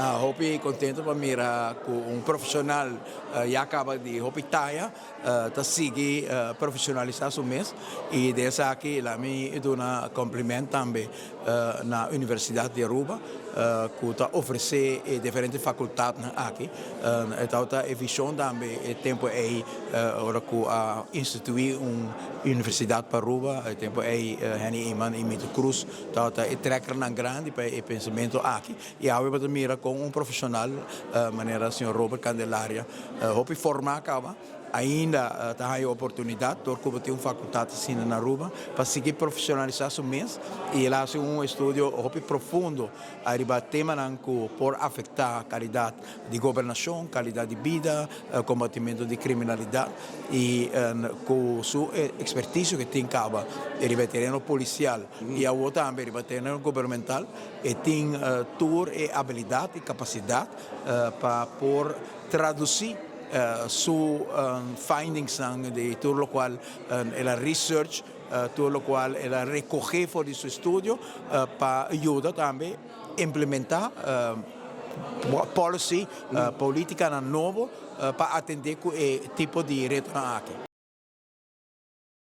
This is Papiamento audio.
Hopi contento pa mira cu un profesional ya caba di hopi taya ta sigui profesionalisa su mes y den esaki lami duna compliment tambe na Universidad di Aruba cu ta ofrece e diferente facultadnan aki. E tabata e vision tambe e tempo ey ora cu a institui un universidad pa Aruba. E tempo ey Henny Eman y Mito Cruz tabata e trekkernan grandi pa e pensamento aki y awe bo ta mira con un profesional manera señor Robert Candelaria, hopi forma caba, ainda ta haya oportunidad door cu bo tin un facultad asina na Aruba pa sigui profesionalisa su mes, y el a haci un estudio hopi profundo ariba temanan cu por afecta calidad di gobernacion, calidad di bida, combatimento di criminalidad, y cu su experticio cu tin caba riba e tereno policial y awo tambe riba tereno gubernamental, e tin tur e habilidad y capacidad pa por traduci su findingsnan di tur locual el a research, tur locual el a recoge for di su estudio pa yuda tambe implementa policy, politicanan nobo pa atende cu e tipo di retonan aki.